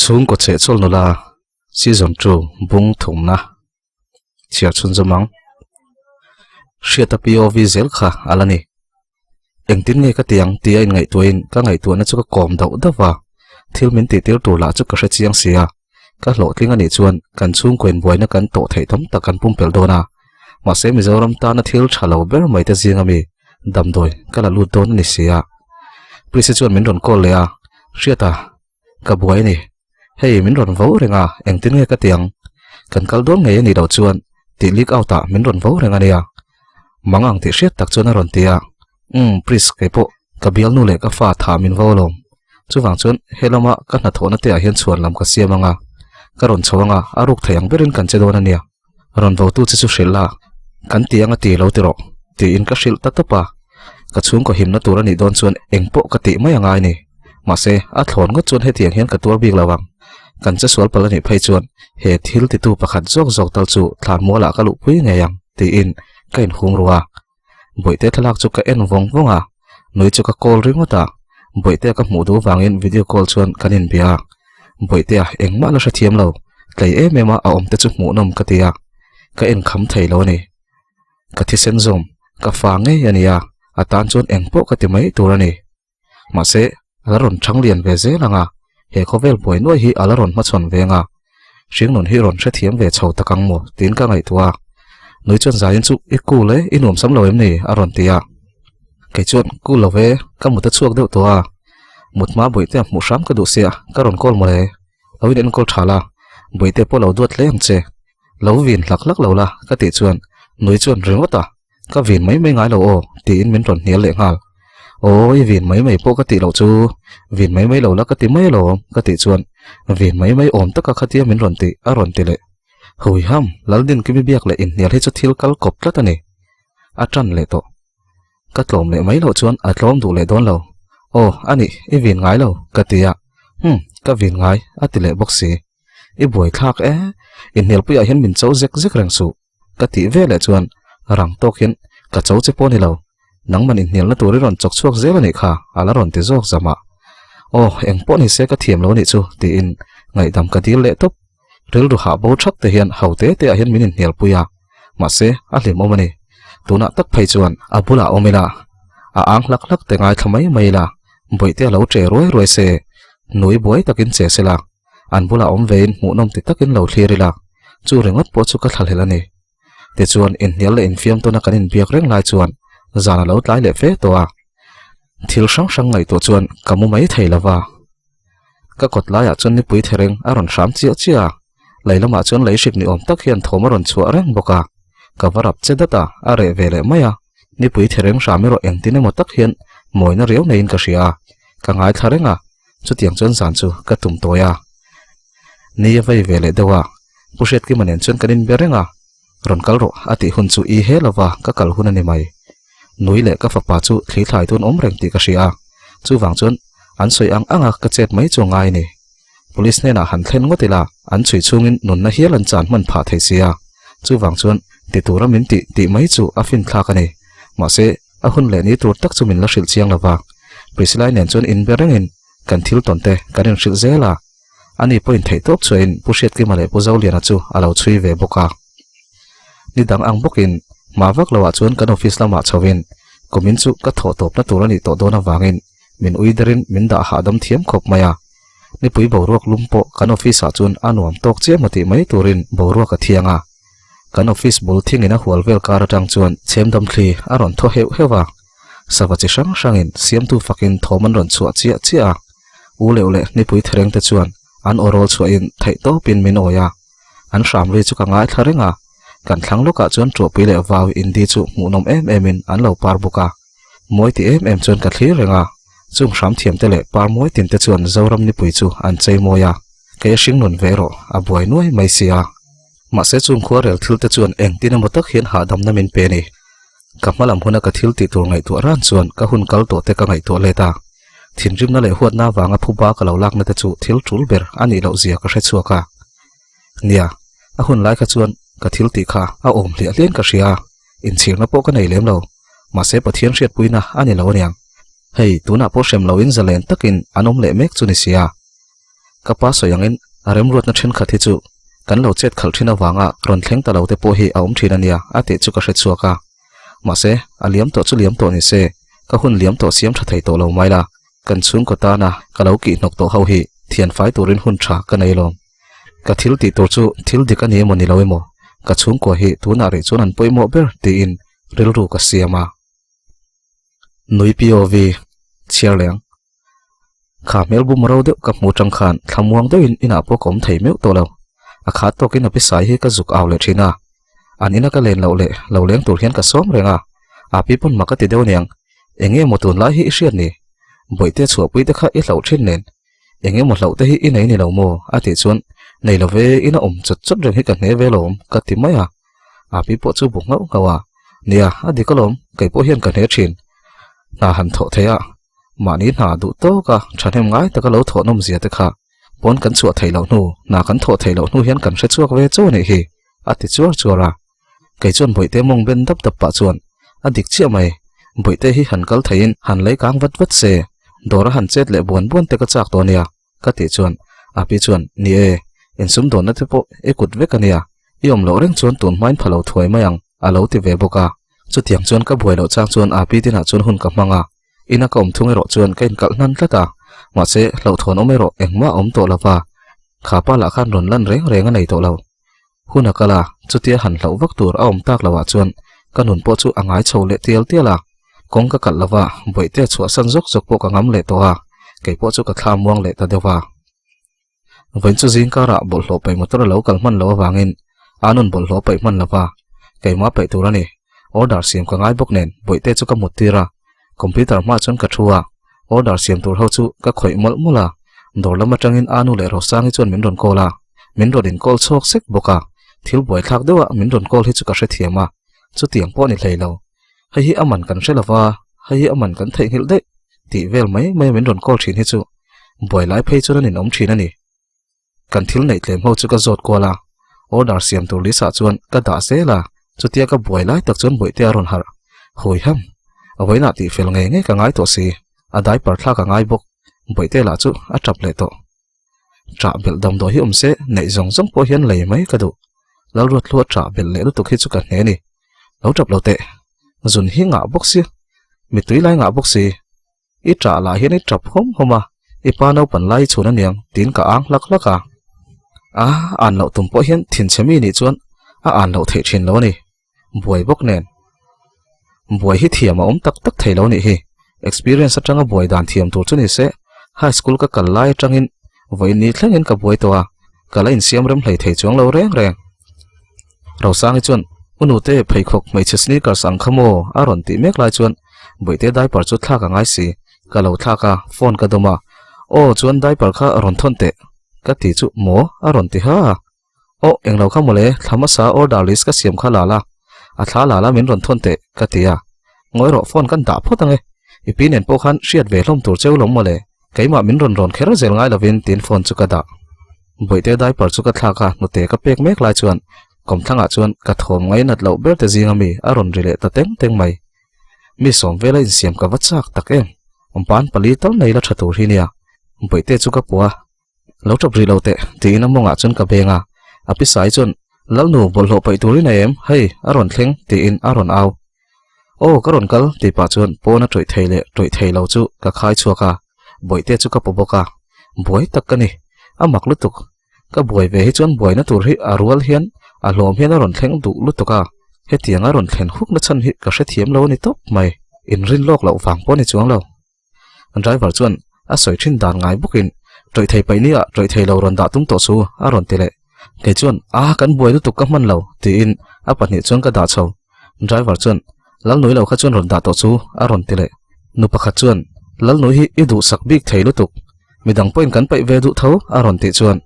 Chhungkaw chhehchhawl nula season 2 bung thumna chhiar chhunzawm ang. Hriata POV zel kha a la ni. Engtin nge ka ti ang tia inngaihtuahin ka ngaihtuahna chu ka kawm dauh dauh va, thil min tihtir tur lah chu ka hre chiang si a, ka hlawhtling a nih chuan kan chhungkaw inbuaina kan tawh theih tam tak kan pumpelh dawn a, mahse Mizoram tana thil tha lo ber mai te zinga mi damdawi ka la lut dawn a ni si a. Prisi chuan min rawn call leh a, Hriata, ka buai a ni. Hei min rawn vo reng a, engtin nge ka ti ang? Kan kal dawn ngei a nih loh chuan tih leak out ah min rawn vo reng a nia. Mang ang tih hriat tak chuan a rawn ti a, Umm Pris kei pawh ka bialnu leh ka fa tha min vo alawm. Chuvang chuan he lama ka hnathawhna te ah hian chhuan lam ka siam ang a, ka rawn chho ang a, a ruk thei ang berin kan che dawn a nia. Rawn vo tu che chu hrilh la, kan ti ang a ti lo ti rawh, tiin ka hrilh ta tawp a. Ka chhungkaw himna tur a nih dawn chuan eng pawh ka tih mai a ngai ni. Mahse, a thlawn ngawt chuan hetiang hian ka tuar bik lo ang. Kan che sual palh a nih phei chuan he thil titu pakhat zawk zawk tal chu thlan mualah ka luhpui ngei ang, tiin ka inhum ru a. Bawihte thlalak chu ka en vawng vawng a, nui chu ka call ringawt a, Bawihtea ka hmuh duh vangin video call chuan kan inbia a, Bawihtea engmah la hrethiam lo, tlei em em a a awm te chu hmuhnawm ka ti a, ka en kham thei lo a ni. Ka thisen zawm, ka fa ngei a ni a, a tan chuan engpawh ka ti mai tur a ni. Mahse, a la rawn chang lian ve zel ang a, he khawvel buai nuai hi a la rawn hmachhawn ve ang a, hringnun hi rawn hrethiam ve chho tak ang maw tiin ka ngaihtuah a. Nui chuan Zain chu i cool e, i nuam sam lo em ni? a rawn ti a. Kei chuan cool lo ve, ka mut a chhuak deuh tawh a, mut hma bawihte a hmuh hram ka duh sia, ka rawn call mawle. Lo in enkawl tha la, bawihte pawh lo duat hle ang che. Lo vin hlak hlak lo la ka tih chuan nui chuan ringawt a. Ka vin mai mai ngai lo aw, tiin min rawn hnial leh nghal. Aw, i vin mai mai pawh ka tih loh chu, vin mai mai lo la ka ti mai alawm, ka tih chuan vin mai mai awm taka khatia min rawn tih a rawn ti leh. Hui ham, Laldin Kimi biak leh inhnial hi chu thil kal kawp tlat a ni. A ṭan leh tawh. Ka tlawm leh mai loh chuan a tlawm duh leh dawn lo. Aw, a nih, i vin ngai lo, ka ti a. Hum, ka vin ngai, a ti leh bawk si. I buaithlak e, inhnialpuiah hian min cho zek zek reng suh. Ka tih ve leh chuan rang tawk hian ka cho che pawh ni lo, nangman inhnialna tur i rawn chawk chhuak zel a nih kha a la rawn ti zawk zamah. Aw, eng pawh ni se ka thiam lo a nih chu tiin ngaihdam ka dil leh tawp. Rilru hah bo thak te hian ho te te ah hian min inhnialpui a, mahse a hlimawm a ni. Tunah tak phei chuan a bulah awm ila, a ang hlak hlak te ngaithla mai mai ila, bawihte a lo che ruai ruai se, nui buai takin che sela. An bulah awm vein hmuhnawm ti takin lo thlir ila, chu ringawt pawh chu ka thlahlel a ni. Tichuan, inhnial leh infiam tawna kan inbiak reng lai chuan zan a lo tlai leh fe tawh a. Thil hrang hrang ngaihtuah chuan ka mu mai thei lo va. Ka kawt laiah chuan nipui thereng a rawn hram chiah chiah a, lei lamah chuan lei hrik ni awm tak hian thawm a rawn chhuah reng bawk a. Ka va rap che dat a, a reh ve leh mai a. Nipui thereng hram erawh engtin emaw tak hian mawina riau neiin ka hria a, ka ngaithla reng a. Chutiang chuan zan chu ka tum tawi a, ni a vei ve leh deuh a, Pu Hriatkima nen chuan kan inbe reng a, rawn kal rawh a tih hun chu i he lova ka kal hun a ni mai. Nui leh ka fapa chu thli thlai tun awm reng tih ka hria a, chuvang chuan an sawi ang ang a ka chet mai chu a ngai a ni. Police hnenah han thlen ngawt ila an chhui chhungin nunna hial an chan hman phah thei si a, chuvang chuan ti tura min tih tih mai chu a finthlak a ni. Mahse, A hun leh ni tur tak chu min la hrilh chiang lo va, Priscilla-i nen chuan inbe rengin kan thil tawn te kan inhrilh zel a. Ani pawhin theih tawp chuahin Pu Hriatkima leh Pu Zoliana chu a lo chhui ve bawk a. Ni dang ang bawkin hma vak loah chuan kan office lamah chhoin kumin chu ka thawh tawpna tur a nih tawh dawn avangin min ui derin min dah hahdam thiam khawp mai a. Nipui boruak lum pawh kan office ah chuan a nuam tawk chiah maw tih mai turin boruak a thiang a. Kan office bul thingin a hual vel kar atang chuan chhemdam thli a rawn thaw heuh heuh a, sava chi hrang hrangin siamtu fakin thawm an rawn chhuah chiah chiah a, u leuh leh nipui thereng te chuan an aw rawl chhuahin theih tawpin min awi a, an hram ri chu ka ngaithla reng a, kan thlang lawkah chuan ṭuahpui leh vau indi chu hmuhnawm em emin an lo par bawk a, mawi ti em em chuan ka thlir reng a, chung hram thiamte leh par mawi tinte chuan Zoram nipui chu an chei mawi a, kei a hringnun ve erawh a buai nuai mai si a. Mahse chung khuarel thil te chuan engtin emaw tak hian hahdamna min pe a ni. Ka hma lam huna ka thil tih tur ngaihtuah ran chuan ka hun kal tawh te ka ngaihtuah let a. Thinrimna leh huatna avanga phuba ka lo lakna te chu thil tul ber a nih loh zia ka hre chhuak a. Nia, a hun lai kha chuan ka thil tih kha a awm hliah hliain ka hria a, inchhirna pawh ka nei lem lo. Mahse Pathian hriatpuina a ni lo aniang. Hei, tunah pawh hrem loin zalen takin an awm leh mek chu ni sia. Ka pa sawi angin a remruatna thenkhat hi chu kan lo chet khalh thin avanga rawn thleng ta lo te pawh hi a awm thin ania a tih chu ka hre chhuak a. Mahse, a liam tawh chu liam tawh ni se, ka hun liam tawh siam tha thei tawh lo mai la, kan chhungkaw tana ka lo kih hnawk tawh ho hi thian fai turin hun tha ka nei lawm. Ka thil tih tur chu thil dik a ni emaw ni lo emaw, ka chhungkua hi tunah rih chuan an pawimawh ber tiin rilru ka siam a. Nui POV, chhiar leh ang. Kha hmel bum ro deuh ka hmu tang khan thlamuang deuhin inah pawh ka awm thei meuh tawh lo. A khat tawkin a pisai hi ka zuk au leh thin a. An ina ka len loh leh lo leng tur hian ka sawm reng a. A pi pawn mak a ti deuh aniang. Eng nge maw tunlai hi i hriat ni? Bawihte chhuahpui te kha i hlauh thin nen. Eng emaw hlauh te hi i nei ni lo maw? A tih chuan nei lo ve, ina awm chawt chawt reng hi ka hne ve lawm ka ti mai a. A pi pawh chu bu nghauh nghauh a. Nia, a dik alawm, kei pawh hian ka hne thin. Hna han thawh theih a. Mahni hna duh tawk a, thahnem ngai taka lo thawh nawm zia te kha pawn kan chhuah theih loh hnu, hna kan thawh theih loh hnu hian kan hre chhuak ve chauh a nih hi, a ti chuar chuar a. Kei chuan Bawihte mawng ben dap dap pah chuan, A dik chiah mai, Bawihte hi han kal theiin han lei kang vat vat se, dawr a han chet leh buan buan te ka chak tawh a nia, ka tih chuan a pi chuan, Ni e, insumdawnna te pawh i kut vek a nia, i awm loh reng chuan tun hmain pha lo thuai mai ang, a lo ti ve bawk a. Chutiang chuan ka buai loh chang chuan a pi tinah chuan hun ka hmang a, ina ka awm thung erawh chuan ka inkalh hnan tlat a, mahse hlauhthawn awm erawh engmah a awm tawh lo va, kha pa lah khan rawn lan reng reng a nei tawh lo. Hun a kal a, chutia han hlauh vak tur a awm tak loah chuan ka nun pawh chu a ngai chho leh tial tial a, kawng ka kalh lova bawihte chhuahsan zawk zawk pawh ka ngam leh tawh a, kei pawh chu ka thla muang leh ta deuh a. Vawiin chu zing karah bawlhhlawh paih motor a lo kal hman loh avangin a nun bawlhhlawh paih hman lova keimah paih tur a ni. Order siam ka ngai bawk nen bawihte chu ka mut tir a, computer hmaah chuan ka thu a, order siam tur ho chu ka khawih mawlh mawlh a, dawr lam atangin Anu leh Rosangi chuan min rawn call a, min rawn in call chhuak sek bawk a, thil buaithlak deuha min rawn call hi chu ka hrethiam a, chutiang pawh a ni hlei lo. Hei hi a man kan hre lova, hei hi a man kan theihnghilh daih tih vel mai mai a min rawn call thin hi chu buai lai phei chuan a ninawm thin a ni. Kan thil neih tlem ho chu ka zawt kual a, order siam tur list ah chuan ka dah zel a, chutia ka buai lai tak chuan bawihte a rawn harh. Hawi ham, a vawiinah tih fel ngei ngei ka ngai tawh si, a diaper thlak a ngai bawk, bawihte lah chu a tap leh tawh. Ṭah belh damdawi hi awm se, neih zawng zawng pawh hian lei mai ka duh. Lalruathlua ṭah belh leh lutuk hi chu ka hne ni. Lo ṭap lo teh. Zun hi ngah bawk si. Mittui lai ngah bawk si. I ṭah lah hian i ṭap hawm hawm a, i pa naupan lai i chhun aniang tiin ka ang hlak hlak a. A an loh tum pawh hian thinchhe mi nih chuan a an loh theih ṭhin lo a ni. Buai bawk nen. Buai hi thiam a awm tak tak thei lo nih hi. Experience atanga buai dan thiam tur chu ni se, high school ka kal lai atangin vawiin ni thlengin ka buai tawh a, ka la insiam rem hlei thei chuang lo reng reng. Rosangi chuan, U nute, pheikhawk hmeichhe sneakers ang kha maw? a rawn tih mek lai chuan Bawihte diaper chu thlak a ngai si, ka lo thlak a, phone ka dawm a, Aw chuan diaper kha rawn thawn teh ka ti chu maw? a rawn ti ha a. Aw, englo kha mawle, thla hmasa order list ka siam kha la la, a thla la la min rawn thawn teh, ka ti a. Ngawi rawh, phone kan dah phawt ange. I pi nen pawh khan hriat ve hlawm tur cheu lawm mawle, keimah min rawn rawn kher zel ngai lovin tiin phone chu ka dah. Bawihte diaper chu ka thlak a, hnute ka pek mek lai chuan kawmthlangah chuan ka thawm ngainat loh ber te zinga mi a rawn ri leh ta teng teng mai. Mi sawm vela insiam ka va chak tak em, ban pali tal nei la tha tur hi nia, Bawihte chu ka pua. Lo tap rih lo teh, tiin a mawngah chuan ka beng a. A pisai chuan, Lalnu, bawlhhlawh paih turin a em? Hei, a rawn thleng, tiin a rawn au. Aw, ka rawn kal, tih pah chuan pawn a tawih thei leh tawih thei lo chu ka khai chhuak a, bawihte chu ka paw bawk a. Buai tak ka ni. A mak lutuk. Ka buai ve hi chuan buaina tur hi a rual hian a hlawm hian a rawn thleng duh lutuk a, hetiang a rawn thlen hukna chhan hi ka hrethiam lo a ni tawp mai. Inrin lawk loh vang pawh a ni chuang lo. Driver chuan a sawi thin dan ngai bawkin tawih thei paih nia tawih thei lo rawn dah tum tawh chu a rawn ti leh. Kei chuan a kan buai lutuk ka hman lo tiin a pahnih chuan ka dah chho. Driver chuan Lalnui lo kha chuan rawn dah tawh chu a rawn ti leh. Nu pakhat chuan Lalnui hi i duhsak bik thei lutuk midang pawhin kan paih ve duh tho a rawn tih chuan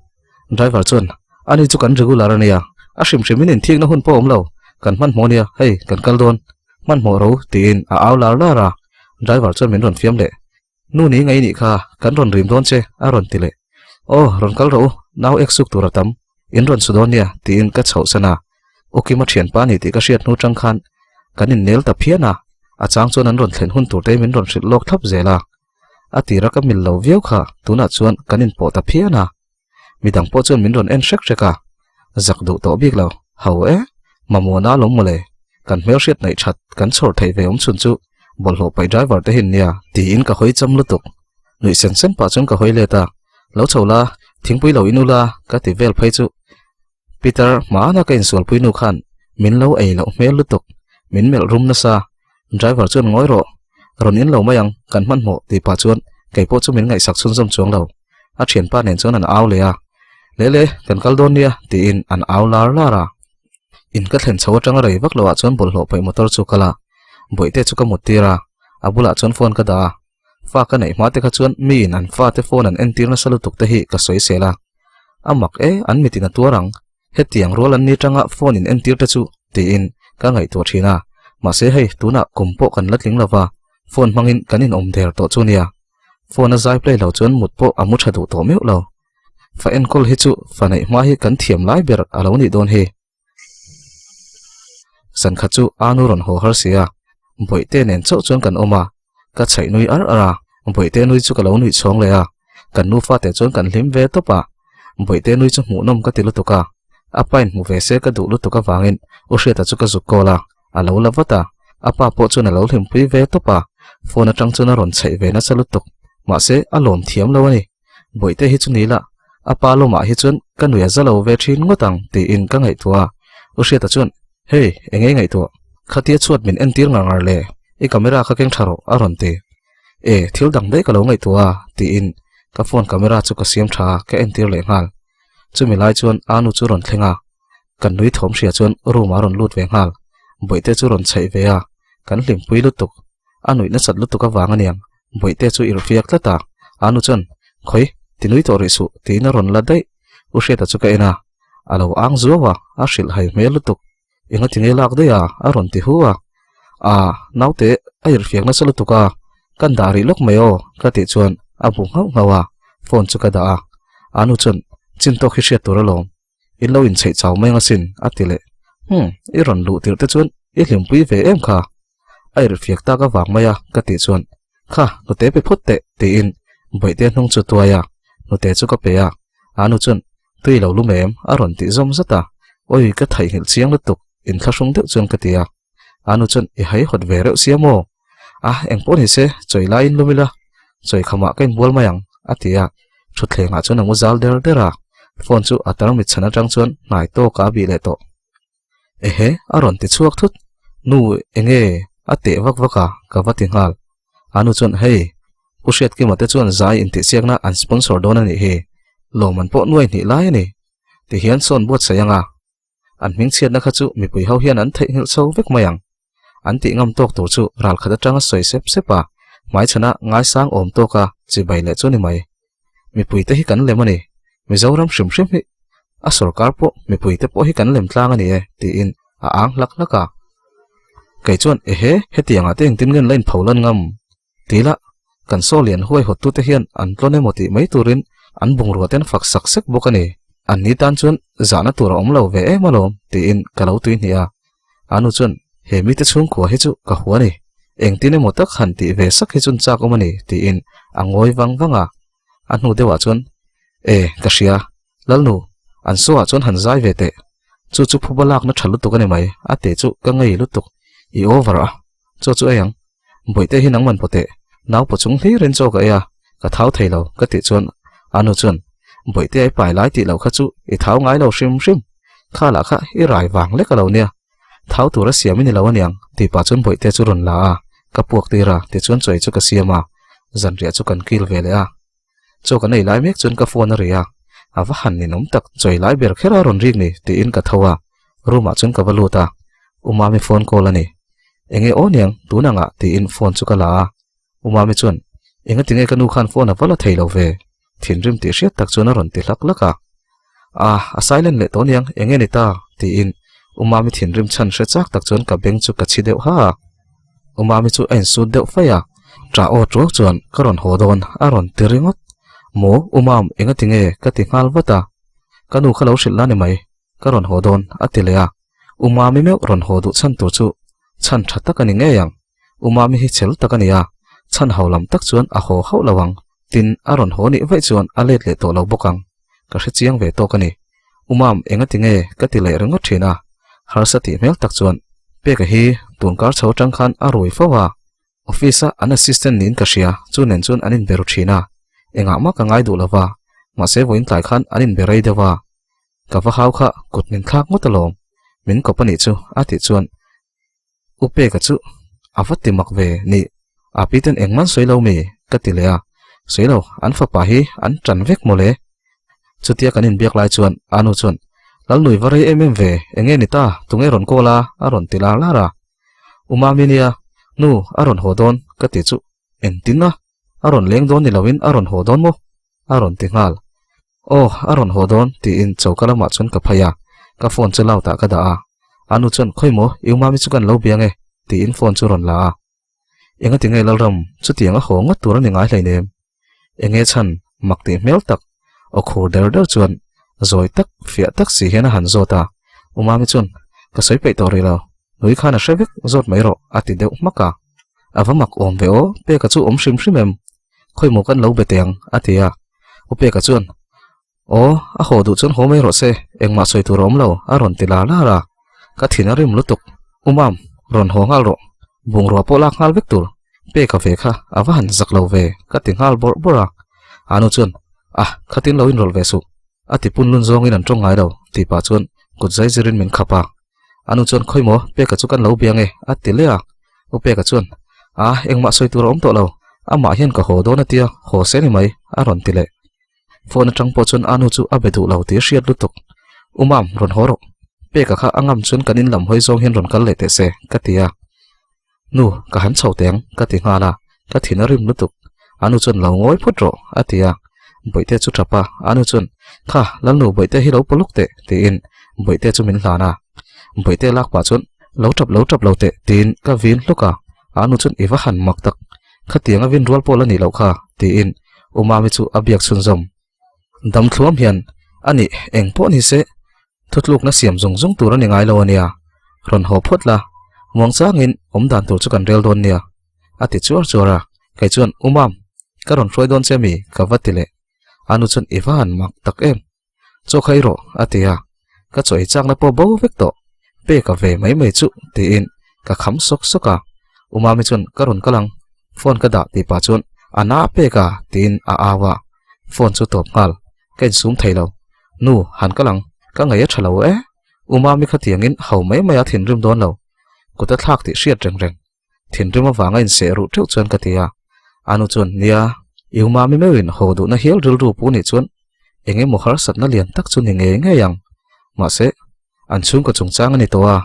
Driver chuan ani chu kan regular ania a hrim hrimin inthikna hun pawh a awm lo kan hmanhmawh ania hei kan kal dawn hmanhmawh ro tiin a au lar lar a. Driver chuan min rawn fiam leh. Nu ni ngai nih kha, kan rawn rim dawn che, a rawn ti leh. Aw, rawn kal rawh u, nau ek suk tur a tam, in rawn su dawn nia, tiin ka chhoh san a. U Kima thianpa ni tih ka hriat hnu tang khan kan innel ta phian a, a chang chuan an rawn thlen hun tur te min rawn hrilh lawk thlap zel a. A tira ka mil lo viau kha, tunah chuan kan inpawh ta phian a. Midang pawh chuan min rawn en hrek hrek a, zak duh tawh bik lo, ho e, mamawhna alawm mawle, kan hmelhriat naih that kan chhawr theih ve awm chhun chu bawlhhlawh paih driver te hin nia tiin ka hawi cham lutuk. Nuih sen sen pah chuan ka hawi let a, lo chho la, thingpui lo in ula ka ti vel phei chu Peter hmana ka insualpui nu khan min lo ei loh hmel lutuk, min melh rum nasa, driver chuan ngawi rawh, rawn in lo mai ang, kan hmanhmawh tih pah chuan kei pawh chu min ngaihsak chhunzawm chuang lo. A thianpa nen chuan an au leh a, Le le, kan kal dawn nia tiin an au lar lar a. In ka thlen chho atanga rei vak loah chuan bawlhhlawh paih motor chu kal a, bawihte chu ka mut tir a, a bulah chuan phone ka dah a. Fa ka neih hma te kha chuan miin an fate phone an entir nasa lutuk te hi ka sawi sel a. A mak e, an mitin a tuar ang. Hetiang rual an ni tanga phone in entir te chu tiin ka ngaihtuah thin a. Mahse hei tunah kum pawh kan la tling lova, phone hmangin kan inawm der tawh chu nia. Phone a zai play lo chuan mut pawh a mu tha duh tawh meuh lo. Fa enkawl hi chu fa neih hma hi kan thiam lai ber a lo nih dawn hi. Zan khat chu Anu rawn haw har si a, Bawihte nen chauh chuan kan awm a, ka chhaih nui ar ar a, Bawihte nui chu ka lo nuih chhawng leh a, kan nufa te chuan kan hlim ve tawp a, Bawihte nui chu hmuhnawm ka ti lutuk a, a pain hmu ve se ka duh lutuk avangin U Hriata chu ka zuk kawl a, a lo la vat a, a pa pawh chuan a lo hlimpui ve tawp a, phone atang chuan a rawn chhaih ve nasa lutuk, mahse a lawm thiam lo a ni. Bawihte hi chu ni la, a pa lawmah hi chuan ka nui a za lo ve thin ngawt ang tiin ka ngaihtuah a. U Hriata chuan, Hey, eng nge i ngaihtuah? Khatia chhuat min entir ngar ngar le, i camera kha keng tha rawh a rawn ti. E, thil dang daih ka lo ngaihtuah a tiin ka phone camera chu ka siam tha a, ka entir leh nghal. Chumi lai chuan Anu chu rawn thleng a, kan nui thawm hria chuan room ah a rawn lut ve nghal. Bawihte chu rawn chhaih ve a, kan hlimpui lutuk. A nuih nasat lutuk avang aniang, Bawihte chu irhfiak tlat a, Anu chuan, Khawi, ti nui tawh rih suh, tiin a rawn la daih. U Hriata chu ka en a, a lo ang zuau a, a hrilh hai hmel lutuk. Enga ti nge lak daih a? a rawn ti hu a. A, naute, a irhfiak nasa lutuk a, kan dah rih lawk mai aw, ka tih chuan a bu nghauh nghauh a, phone chu ka dah a. Anu chuan, Chin tawk hi hriat tur alawm. In lo inchheih chau mai ang asin, a ti leh. Hum, i rawn luh tirh te chuan i hlimpui ve em kha? A irhfiak tak avang mai a, ka tih chuan, Kha, hnute pe phawt teh, tiin Bawihte hnung chu tuai a, hnute chu ka pe a. A nu chuan, Tui lo lum em? a rawn tih zawm zat a. Awi, ka theihnghilh chiang lutuk, inthlahrung deuh chuan ka ti a. A nu chuan, I haihawt ve reuh sia maw? A, engpawh ni se, chawi laiin lum ila, chawi khamah ka inbual mai ang, a ti a. Thutthlengah chuan a mu zal der der a, phone chu a tarmit chhan atang chuan hnai tawkah a bih leh tawh. Ehe, a rawn ti chhuak thut. Nu, enge? A teh vak vak a, ka va ti nghal. A nu chuan, Hei, Pu Hriatkima te chuan zai intihsiakna an sponsor dawn a nih hi. Lawmman pawh nuai hnih lai a ni. Tihian sawn buatsaih ang a. An hmingchhiatna kha chu mipui ho hian an theihnghilh chho vek mai ang. An tih ngam tawk tur chu ral khat atanga sawi sep sep a, hmaichhana ngaisang awm tawka chibai leh chu ni mai. Mipuite hi kan lem a ni. Mizoram hrim hrim hi a sorkar pawh mipuite pawh hi kan lem tlang a ni e tiin a ang hlak hlak a. Kei chuan ehe hetiangah te engtin nge an la inpho lan ngam? Ti la, kan saw lian huai hawttute hian an tlawn emaw tih mai turin an bungrua te an fak sak sek bawk a ni. An ni tan chuan zahna tur a awm lo ve em alawm tiin ka lo tui hnih a. A nu chuan, He mite chhungkua hi chu ka hua a ni. Engtin emaw tak han tih ve sak hi chuan chak awm a ni tiin a ngawi vang vang a. A hnu deuhah chuan, E, ka hria. Lalnu, an saw ah chuan han zai ve teh. Chu chu phuba lakna tha lutuk a ni mai, a teh chu ka ngei lutuk. I over a, chaw chu ei ang. Bawihte hi nangman pawh teh, nau pawh chung hlirin chaw ka ei a, ka thau thei lo, ka tih chuan a nu chuan, Bawihte ai pai lai tih loh kha chu i thau ngai lo hrim hrim, kha lah kha i rai vang lek a lo nia, thau tur a siam i ni lo aniang, tih pah chuan Bawihte chu rawn la a, ka puak tir a, tichuan chaw ei chu ka siam a, zanriah chu kan kil ve leh a. Chaw kan ei lai mek chuan ka phone a ri a, a va han ninawm tak, chaw ei lai ber kher a rawn rik ni tiin ka tho a, room ah chuan ka va lut a, U Mami phone call a ni. Enge aw niang tun angah tiin phone chu ka la a, U Mami chuan enga tinge ka nu khan phone a va la thei lo ve, thinrim tih hriat tak chuan a rawn ti hlak hlak a. Ah, a silent leh tawh niang, enge ni ta tiin U Mami thinrim chhan hre chak tak chuan ka beng chu ka chhi deuh ha a. U Mami chu a insut deuh faih a. Ṭah aw ṭuau chuan ka rawn haw dawn a rawn ti ringawt. Maw u Mam enga ti nge ka ti nghal vat a. Ka nu kha lo hrilh la ni mai, ka rawn haw dawn a ti leh a. U Mami meuh rawn haw duh chhan tur chu chhan ṭha tak a ni ngei ang. U Mami hi chel tak a ni a, chhan ho lam tak chuan a haw hauh lo ang. Tin, a rawn haw nih vaih chuan a let leh tawh lo bawk ang. Ka hre chiang ve tawk a ni. U Mam, enga ti nge ka ti leh ringawt thin a? Harsa tih hmel tak chuan Peka hi tun kar chho atang khan a rui fo a. Office a an assistant niin ka hria, chu nen chuan an inbe ru thin a. Engah mah ka ngai duh lo va, mahse vawiin tlai khan an inbe rei deuh a. Ka va hau kha kut min thlak ngawt alawm, min kawp a nih chu a tih chuan U Peka chu a va ti mak ve ni, a pi ten engman sawi lo mi ka ti leh a, sawi lo an fapa hi an tan vek mawle. Chutia kan inbiak lai chuan a nu chuan Lalnui va rei em em ve, enge ni ta, tunge rawn call a a rawn ti lar lar a. U Mami nia, nu a rawn haw dawn ka ti chu engtin a, a rawn leng dawn ni loin a rawn haw dawn maw? a rawn ti nghal. Aw, a rawn haw dawn, tiin choka lamah chuan ka phei a, ka phone chu loud ah ka dah a. A nu chuan, Khawi maw, i umami chu kan lo bia nge? tiin phone chu rawn la a. Enga ti nge Lalram, chutiang a haw ngawt tur a ni ngai hleinem. Enge chhan, mak tih hmel tak, aw khur der der chuan zawi tak, fiah tak si hian a han zawt a. Umami chuan, Ka sawi peih tawh rih lo, nui khan a hre vek, zawt mai rawh, a ti deuh hmak a. A va mak awm ve aw, peka chu awm hrim hrim em? Khawi maw kan lo be teh ang, a ti a. U Peka chuan, Aw, a haw duh chuan haw mai rawh se, engmah sawi tur a awm lo, a rawn ti lar lar a. Ka thin a rim lutuk. U Mam, rawn haw nghal rawh. Bungrua pawh lak nghal vek tur. Peka ve kha, a va han zak lo ve, ka ti nghal bawrh bawrh a. Anu chuan, Ah, khatin lo inrawlh ve suh. A ti pun lun zawngin an tawng ngai lo, tih pah chuan kut zai zirin min khap a. Anu chuan, Khawi maw, Peka chu kan lo bia nge? a ti leh a. U Peka chuan, A, engmah sawi tur a awm tawh lo. Amah hian ka haw dawn a tia, haw se ni mai, a rawn ti leh. Phone atang pawh chuan Anu chu a be duh lo tih a hriat lutuk. U Mam, rawn haw rawh. Peka kha a ngam chuan kan in lam hawi zawng hian rawn kal leh teh se, ka ti a. Nu, ka han chho teh ang, ka ti nghal a. Ka thin a rim lutuk. Anu chuan lo ngawi phawt rawh, a ti a. Bawihte chu tap a, Anu chuan, Kha, Lalnu Bawihte hi lo paw lawk teh, tiin Bawihte chu min hlan a. Bawihte lak pah chuan, Lo tap lo tap lo teh, tiin ka vin hluk a. Anu chuan, I va han mak tak, khatiang a vin rual pawh la nih loh kha, tiin U Mami chu a biak chhunzawm. Damthluam hian, A nih, eng pawh ni se, Thutlukna siam zung zung tur a ni ngai lo a nia, rawn haw phawt la, muangchangin awm dan tur chu kan rel dawn nia, a ti chuar chuar a, kei chuan, U Mam, ka rawn hruai dawn che mi? ka va ti leh. A nu chuan, I va han mak tak em? Chaw kha i rawh, a ti a, ka chaw ei chakna pawh bo vek tawh, peka ve mai mai chu, tiin ka kham sawk sawk a, U Mami chuan, Ka rawn kal ang, phone ka dah tih pah chuan, A na peka, tiin a au a, phone chu tawp nghal. Ka insum thei lo. Nu, han kal ang. Ka ngaih a tha lo e. U Mami khatiangin ho mai mai a thinrim dawn lo. Kut a thlak tih hriat reng reng. Thinrim avanga inseh ruh teuh chuan ka ti a. A nu chuan, Nia, i U Mami meuhin ho duhna hial rilru pu nih chuan eng emaw harsatna lian tak chu ni ngei ngei ang. Mahse, an chhungkaw chungchang a ni tawh a.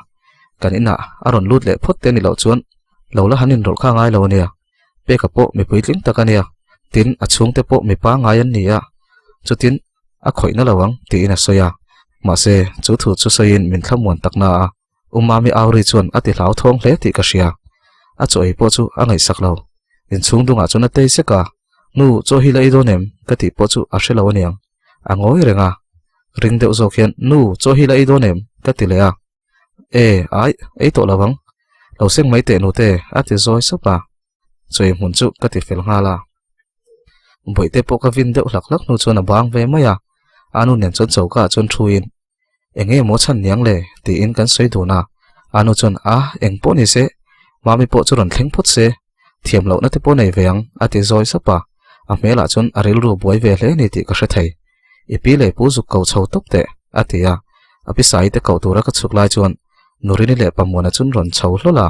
Kan inah a rawn lut leh phawt te ni loh chuan lo la han inrawlh kha ngai lo a nia. Peka pawh mi puitling tak a nia, tin a chhungte pawh mi pangngai an ni a, chutin a khawihna lo ang tiin a sawi a. Mahse, chu thu chu sawiin min thlamuan tak na a, U Mami Auri chuan a ti hlauthawng hle tih ka hria. A chaw ei pawh chu a ngaihsak lo. Inchhung dungah chuan a tei sek a, Nu, chaw hi la ei dawn em? ka tih pawh chu a hre lo aniang. A ngawi reng a. Ring deuh zawk hian, Nu, chaw hi la ei dawn em? ka ti leh a. E, ai, ei tawh lo ang. Lo seng mai teh nute, a ti zawi sap a. Chawi hmun chu ka ti fel nghal a. Bawihte pawh ka vin deuh hlak hlak hnu chuan a bang ve mai a. A nu nen chuan choka ah chuan thuin, Eng nge maw chhan niang le? tiin kan sawi dun a. A nu chuan, A, eng pawh ni se, Mami pawh chu rawn thleng phawt se, thiam lohna te pawh nei ve ang, a ti zawi sap a. A hmelah chuan a rilru buai ve hle ni tih ka hre thei. I pi leh pu zuk ko chho tawp teh, a ti a. A pi Saii te koh tura ka chhuk lai chuan Nurini leh Pamuana chun rawn chho hlawl a.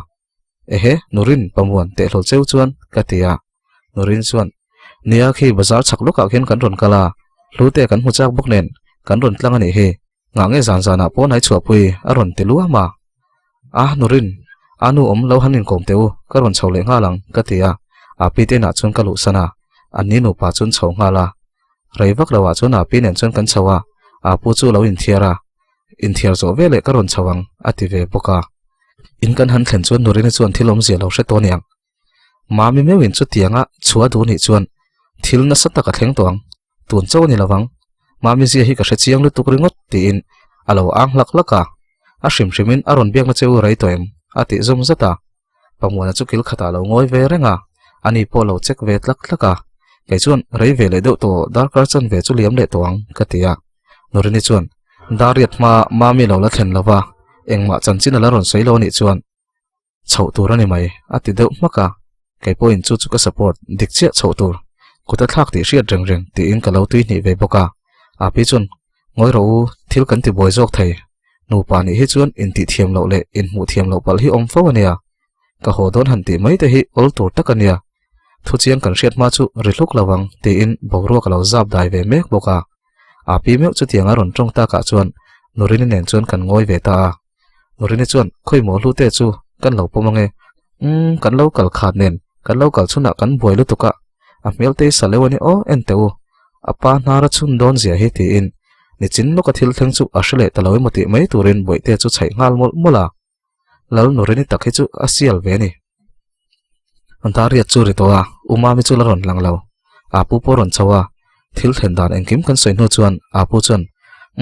Ehe, Nurin, Pamuan, teh hlawl cheu chuan, ka ti a. Nurin chuan, Nia khi bazar chhak lawkah khian kan rawn kal a, hlute kan hmu chak bawk nen, kan rawn tlang a nih hi. Ngah nge zan zanah pawh nai chhuahpui a rawn ti luam a. A, Nurin, a nu awm lo han inkawm teh u, ka rawn chho leh nghal ang, ka ti a. A pi te inah chuan ka luhsan a, an ni nupa chuan chho nghal a. Rei vak lo ah chuan a pi nen chuan kan chho a, a pu chu lo inthiar a, inthiar zawh veleh ka rawn chho ang a ti ve bawk a. In kan han thlen chuan Nurina chuan thil awmzia lo hre tawh aniang. Mami meuhin chutianga chhuah duh nih chuan thil nasa tak a thleng tawh ang, tun chauh a ni lovang. Mami zia hi ka hre chiang lutuk ringawt tiin a lo ang hlak hlak a, a hrim hrimin a rawn biakna che u rei tawh em? a tih zawm zat a. Pamuana chu kil khatah a lo ngawi ve reng a, ani pawh a lo check ve tlak tlak a. Kei chuan rei ve leh deuh tawh darkar chanve chu liam leh tawh ang ka ti a. Nurini chuan Dariat hma Mami lo la thlen lova engmah chanchin a la rawn sawi lo anih chuan chhoh tur a ni mai a ti deuh hmak a, kei pawhin chu chu ka support dik chiah chhoh tur kut a thlak tih hriat reng reng tiin ka lo tui hnih ve bawk a. Api chuan Ngawi rawh u, thil kan ti buai zawk thei. Nupa nih hi chuan intih thiam loh leh inhmuh thiam loh palh hi awm fo a nia. Ka haw dawn han tih mai te hi awl tur tak a nia. Thu chiang kan hriat hma chu ri hluk lo ang tiin boruak a lo zap dai ve mek bawk a. Api meuh chutiang a rawn tawng takah chuan Nurini nen chuan kan ngawi ve ta a. Nurini chuan Khawimaw hlute chu kan lo pawm ange. Umm kan lo kal khat nen kan lo kal chhunah kan buai lutuk a, a hmel te hi sa leuh a ni aw en teh u. A pa hnar a chhun dawn zia hi tiin nichin lawka thil thleng chu a hre leh ta lo emaw tih mai turin bawihte chu chhaih nghal mawlh mawlh a. Lal Nurini tak hi chu a sial ve a ni. Dariat chu ri tawh a, U Mami chu la rawn lang lo. Apu pawh rawn chho a, thil thlen dan engkim kan sawi hnu chuan Apu chuan,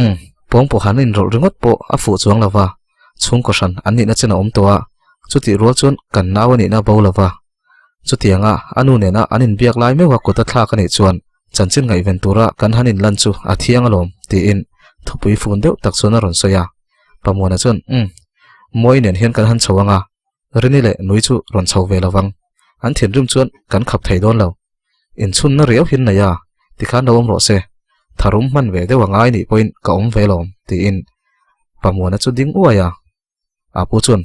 Umm, pawng pawh han inrawlh ringawt pawh a fuh chuang lo va, chhungkaw hran an nihna chen a awm tawh a, chutih rual chuan kan nau a nihna bo lo va. Chutianga a nu nena an inbiak lai meuha kut a thlak a nih chuan chanchin ngaihven tura kan han inlan chu a thiang alawm, tiin thupui fun deuh tak chuan a rawn sawi a. Pamuana chuan, Umm, Mawi nen hian kan han chho ang a, Rini leh Nui chu rawn chho ve lovang. An thinrim chuan kan khap thei dawn lo. Inchhunna riau hin nei a, tikhan lo awm rawh se. Tharum hman ve deuh a ngai nih pawhin ka awm ve lawm, tiin Pamuana chu ding uai a. Apu chuan,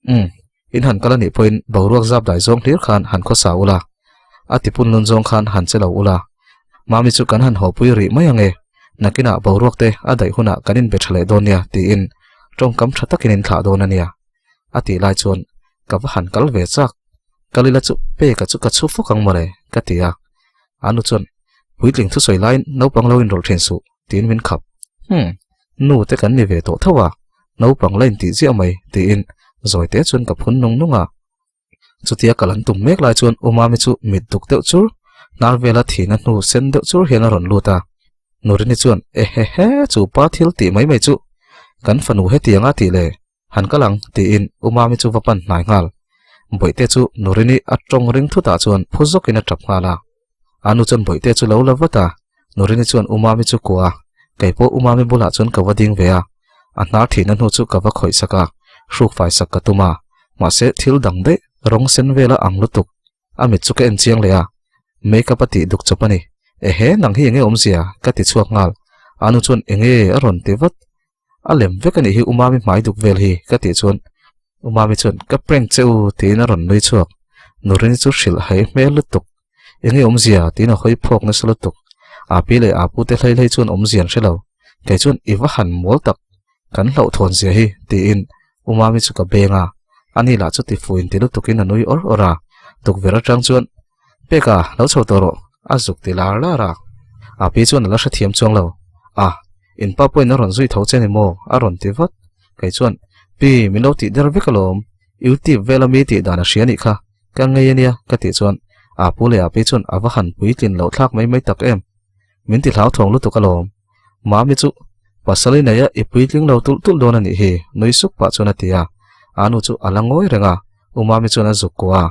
Umm, in han kal a nih pawhin boruak zap dai zawng hlir khan han khawsa ula, a tipun lun zawng khan han che lo ula. Mami chu kan han hawpui rih mai ange, nakinah boruak te a daih hunah kan inbe tha leh dawn nia, tiin tawngkam tha takin in thlah dawn a nia. A tih lai chuan ka va han kal ve chak, Kalila chu peka chu ka chhu fawk ang mawle, ka ti a. Anu chuan, Puitling thusawi laiin naupang lo inrawlh thin suh, tiin min khap. Hmm, nu te kan ni ve tawh tho a, naupang la intih ziah mai, tiin zawi te chuan ka phun nung nung a. Chutia kal an tum mek lai chuan U Mami chu mit duk deuh chur, hnar vela thihna hnu sen deuh chur hian a rawn lut a. Nurini chuan, Ehehe, chu pa thil tih mai mai chu kan fanu hetianga tih le, Han kal ang, tiin U Mami chu va pan hnai nghal. Bawihte chu Nurini a tawng ring thutah chuan phu zawkin a tap nghal a. A nu chuan Bawihte chu lo la vat a, Nurini chuan U Mami chu kuah a, kei pawh U Mami bulah chuan ka va ding ve a. A hnar thihna hnu chu ka va khawih sak a, hruk fai sak ka tum a, mahse thil dang daih rawng sen vela ang lutuk. A mit chu ka en chiang leh a, make up a tih duk chawp a ni. Ehe, nang hi enge awmzia? ka ti chhuak nghal. A nu chuan enge a rawn ti vat. A lem vek a nih hi U Mami hmai duk vel hi ka tih chuan U Mami chuan ka prank che u tiin a rawn nui chhuak. Nurini chu hrilh hai hmel lutuk. Enge awmzia tiin a hawi phawk nasa lutuk. Api leh Apu te hlei hlei chuan awmzia an hre lo. Kei chuan i va han mawl tak. Kan hlauhthawn zia hi tiin U Mami chu ka beng a. Ani lah chu tifuin ti lutukin a nui awr awr a. Tukverh atang chuan Peka lo chho tawh rawh a zuk ti lar lar a. Api chuan a la hrethiam chuang lo. A, in pa pawhin a rawn zui tho che ni maw? a rawn ti vat. Kei chuan, Pi, min lo tih der vek alawm. Youtube vela mi tih dan a hria nih kha. Ka ngei ania ka tih chuan Apu leh Api chuan a va han puitlin loh thlak mai mai tak em. Min ti hlauthawng lutuk alawm. Mami chu pasal i nei a, i puitling lo tulh tulh dawn a nih hi, nui suk pah chuan a ti a. Anu chu a la ngawi reng a, U Mami chuan a zuk kuah a.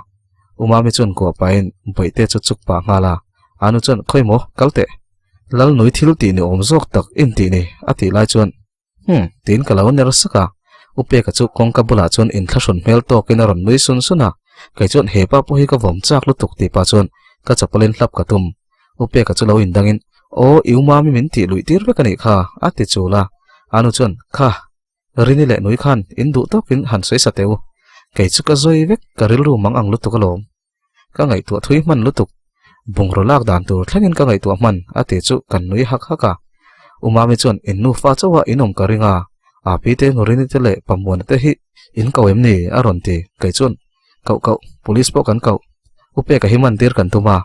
U Mami chuan kuah pahin Bawihte chu chuk pah nghal a. Anu chuan, Khawi maw, kal teh. Lal nui thil tih ni awm zawk tak in tih ni, a tih lai chuan, Hum, tiin ka lo ner sak a. U Peka chu kawngka bulah chuan inthlahrun hmel tawkin a rawn nui sun sun a. Kei chuan he pa pawh hi ka vawm chak lutuk tih pah chuan ka chapalin hlap ka tum. U Peka chu lo indangin, Aw, i u Mami min tih luih tir vek a nih kha, a ti chul a. Anu chuan, Kha, Rini leh Nui khan in duh tawkin han sawi sa teh u. Kei chu ka zawi vek, ka rilru mang ang lutuk alawm. Ka ngaihtuah thui hman lutuk. Bungraw lak dan tur thlengin ka ngaihtuah hman, a ti chu kan nui hak hak a. U Mami chuan in nufa chauha in awm ka ring a, Api te Nurini te leh Pamuana te hi in ko em ni? a rawn ti. Kei chuan, Koh koh, police pawh kan koh. U Peka hi man tir kan tum a,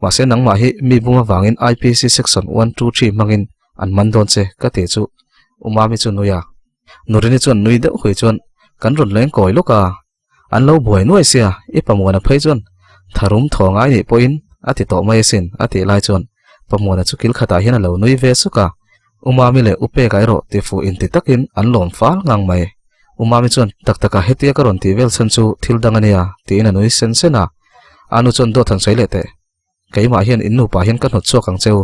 mahse nangmah hi mi bum avangin IPC section 123 hmangin an man dawn che, ka ti chu U Mami chu nui a. Nurini chuan nui deuh hui chuan, Kan rawn leng kawi lawk a, An lo buai nuai sia, i pamuana phei chuan Tharum thaw ngai nih pawhin a ti tawh mai asin a tih lai chuan Pamuana chu kil khatah hian a lo nui ve suk a. U Mami leh U Peka erawh tifuh inti takin an lawm fal ngang mai. U Mami chuan tak taka hetia ka rawn tih vel chhan chu thil dang a nia tiin a nui sen sen a. Anu chuan dawt han sawi leh teh. Keimah hian in nupa hian ka hnawt chhuak ang che u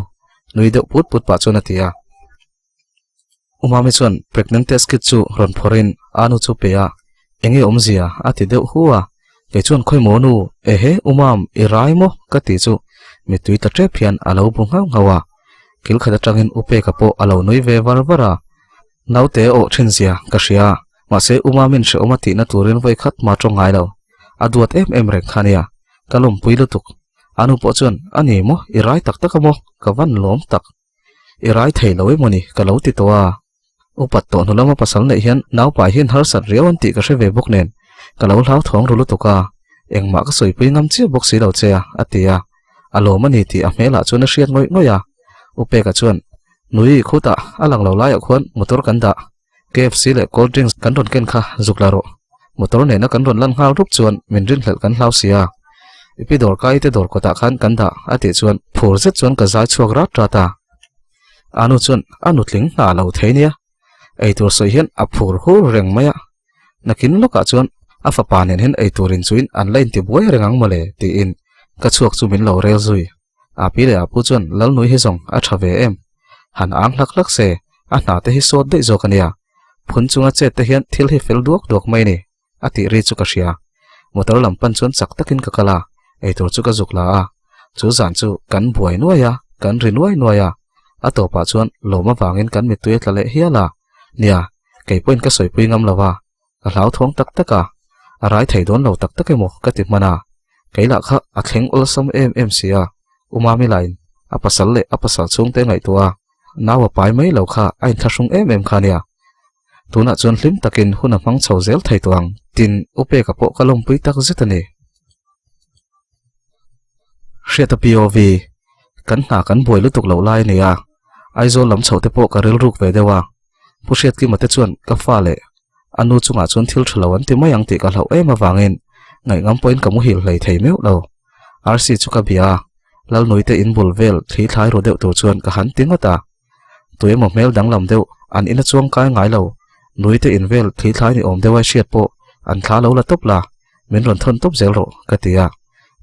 nui deuh put put pah chuan a ti a. U Mami chuan pregnant test kit chu rawn phawrhin Anu chu pe a, Enge awmzia? a ti deuh hu a. Kei chuan khawi maw nu, ehe U Mam, i rai maw? ka ti chu mittui ta tep hian a lo bu nghauh nghauh a. Kil khat atangin U Peka pawh a lo nui ve var var a. Naute awh thin zia ka hria, mahse U Mamin hrehawm a tihna turin vawi khat hma tawng ngai lo. A duat em em reng kha nia, ka lawmpui lutuk. Anu pawh chuan, A ni maw, i rai tak tak a maw? Ka van lawm tak. I rai thei lo emaw ni ka lo ti tawh a. Upat tawh hnu lama pasal neih hian naupai hian harsat riau an tih ka hre ve bawk nen ka lo hlauthawng ru lutuk a, engmah ka sawipui ngam chiah bawk si lo che a, a ti a. A lawm a ni tih a hmelah chuan a hriat ngawih ngawih a. Upeka chuan, Nui, khutah a lang lo laiah khuan motor kan dah. KFC leh cold drinks kan rawn ken kha zuk la rawh. Motor nena kan rawn lan nghal rup chuan min rinhlelh kan hlau si a. I pi dawr kai te dawr kawtah khan kan dah a tih chuan phur zet chuan ka zai chhuak rat rat a. Anu chuan a nutling hna lo thei nia. Eitur sawi hian a phur hur reng mai a. Nakin lawkah chuan a fapa nen hian eitur inchuin an la intibuai reng ang mawle tiin ka chhuak chu min lo rel zui. A pi leh a pu chuan Lalnui hi zawng a tha ve em? Han ang hlak hlak se, a hna te hi sawt daih zawk a nia. Phun chunga chet te hian thil hi fel duak duak mai a ni, a tih ri chu ka hria. Motor lam pan chuan chak takin ka kal a, eitur chu ka zuk la a. Chu zan chu kan buai nuai a, kan ri nuai nuai a. A tawpah chuan lawm avangin kan mittui a tla leh hial a. Nia, kei pawhin ka sawipui ngam lo a. Ka hlauthawng tak tak a, a rai thei dawn lo tak tak emaw ka ti hman a, kei lah kha a thleng awlsam em em si a, U Mami lain a pasal leh a pasal chhungte ngaihtuah a, nau a pai mai lo kha a inthlahrung em em kha nia. Tunah chuan hlim takin hun a hmang chho zel thei tawh ang, tin U Peka pawh ka lawmpui tak zet a ni. Hriata POV, Kan hna kan buai lutuk loh lai a ni a, Aizawl lam chhoh te pawh ka rilruk ve deuh a, Pu Hriatkima te chuan ka fa leh a nu chungah chuan thil tha lo an ti mai ang tih ka hlauh em avangin ngaihngam pawhin ka muhil hlei thei meuh lo. RC chu ka bia a, Lalnui te in bul vel thli thlai ru deuh tur chuan ka han ti ngawt a. Tu emaw hmel danglam deuh an ina chuang kai ngai lo, nui te in vel thli thlai ni awm deuh ai hriat pawh an thla lo la tawp la, min rawn thawn tawp zel rawh ka ti a.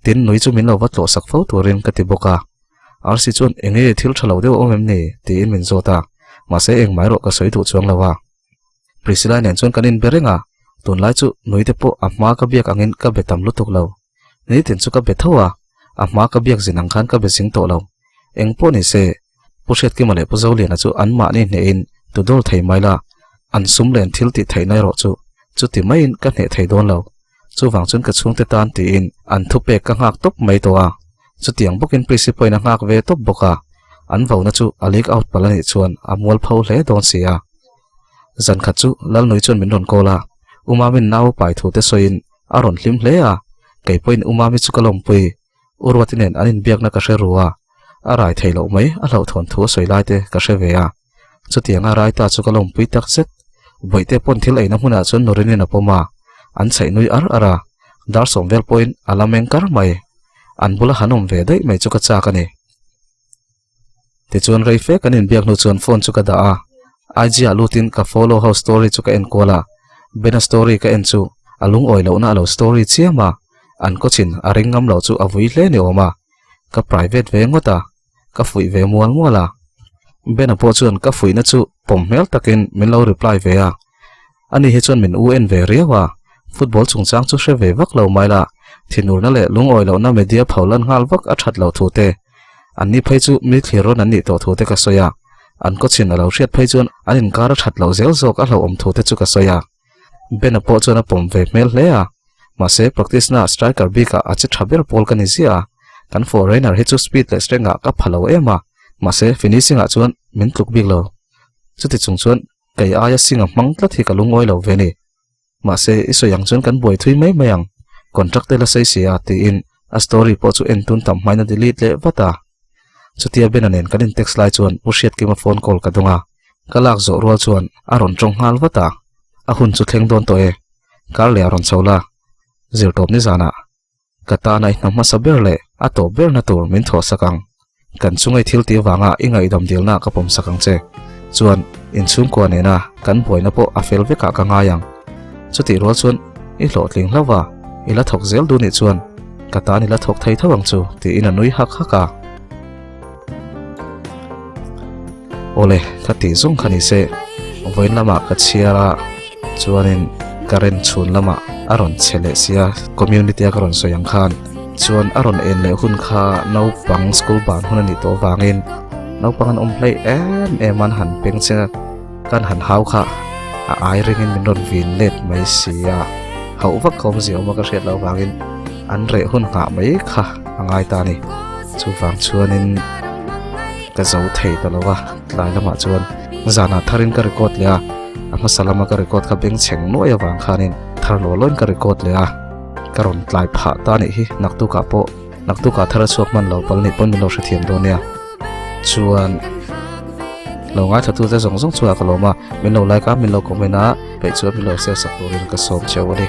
Tin, nui chu min lo va tlawh sak fo turin ka ti bawk a. RC chuan eng nge thil tha lo deuh a awm em ni? tiin min zawt a, mahse engmah erawh ka sawi duh chuang lo a. Priscilla nen chuan kan inbe reng a, tunlai chu nuite pawh a hma ka biak angin ka be tam lutuk lo. Nitin chu ka be tho a, a hma ka biak zin ang khan ka be zing tawh lo. Eng pawh ni se, Pu Hriatkima leh Pu Zoliana chu anmahni hnehin tu dawl thei mai la, an sum len thil tih theihna erawh chu chuti maiin ka hneh thei dawn lo. Chuvang chuan ka chhungte tan tiin an thupek ka nghak tawp mai tawh a, chutiang bawkin Prisi pawhin a nghak ve tawp bawk a, an vona chu a leak out palh a nih chuan a mualpho hle dawn si a. Zan khat chu Lalnui chuan min rawn call a, U Mami'n nau pai thu te sawiin a rawn hlim hle a, kei pawhin U Mami chu ka lawmpui, U Ruati nen an inbiakna ka hre ru a, a rai thei loh mai a hlauhthawn thu a sawi lai te ka hre ve a. Chutianga rai ta chu ka lawmpui tak zet. Bawihte pawn thil eina hmunah chuan Nurinin a pawm a, an chhaih nui ar ar a, dar sawm vel pawhin a la meng kar mai. An bula han awm ve daih mai chu ka chak a ni. Tichuan rei fe kan inbiak hnu chuan phone chu ka dah a, IG ah lutin ka follow ho story chu ka en kual a, Bena story ka en chu a lungawi lohna a lo story chiam a, an coach in a ring ngam lo chu a vui hle ni awm a, ka private ve ngawt a. Ka fuih ve mual mual a. Bena pawh chuan ka fuihna chu pawm hmel takin min lo reply ve a. Ani hi chuan min u en ve riau a, football chungchang chu hre ve vak lo mai la, thinurna leh lungawi lohna media pho lan nghal vak a that loh thu te, anni phei chu mi thlir rawn an nih tawh thu te ka sawi a. An kawchhin a lo hriat phei chuan an inkar a that loh zel zawk a hlauhawm thu te chu ka sawi a. Bena pawh chuan a pawm ve hmel hle a. Mahse, practice na striker bikah a che tha ber pawl ka ni ziah a, kan foreigner hi chu speed leh strength ah ka pha lo em a, mahse finishing ah chuan min tluk bik lo. Chuti chung chuan kei aia sing a hmang tlat hi ka lungawi lo ve ni. Mahse, i sawi ang chuan kan buai thui mai mai ang, contract te la sei si a tiin a story pawh chu en tun tam hmain a delete leh vat a. Chutia Bena nen kan in text lai chuan Pu Hriatkima phone call ka dawng a, ka lak zawh rual chuan a rawn tawng nghal vat a, a hun chu thleng dawn tawh e. Kar leh a rawn chho la, zirtawp nizanah. Ka tana i hna hmasa ber leh a tawp berna tur min thawhsak ang. Kan chunga i thil tih avanga i ngaihdam dilna ka pawmsak ang che. Chuan, inchhungkua nena kan buaina pawh a fel vekah ka ngai ang. Chutih rual chuan i hlawhtling hlauh a, i la thawk zel duh nih chuan ka tan i la thawk thei tho ang chu tiin a nui hak hak a. Awle, ka tih zawng kha ni se, vawiin lamah ka chhiar a, chuanin current chhun lamah a rawn che leh sia, community a ka rawn sawi ang khan, chuan a rawn en leh hun kha naupang school ban hun a nih tawh avangin naupang an awm hleih em em a, an han peng che a, kan han hau kha a ai ringin min rawn vin let mai si a, hauh vak ka awmzia awm a ka hriat loh avangin an reh hun nghah mai kha a ngai ta a ni. Chuvang chuanin ka zo thei ta lo va, tlai lamah chuan zanah tharin ka record leh a, a hmasa lama ka record kha bengchheng nuai avang khanin thar law lawin ka record leh a, ka rawn tlai phah ta nih hi naktukah pawh naktukah thar a chhuak hman lo pal nih pawn min lo hrethiam dawn nia. Chuan lo ngaithlatute zawng zawng chungah ka lawm a, min lo like a, min lo comment a, peih chuan min lo share sak turin ka sawm cheu a ni.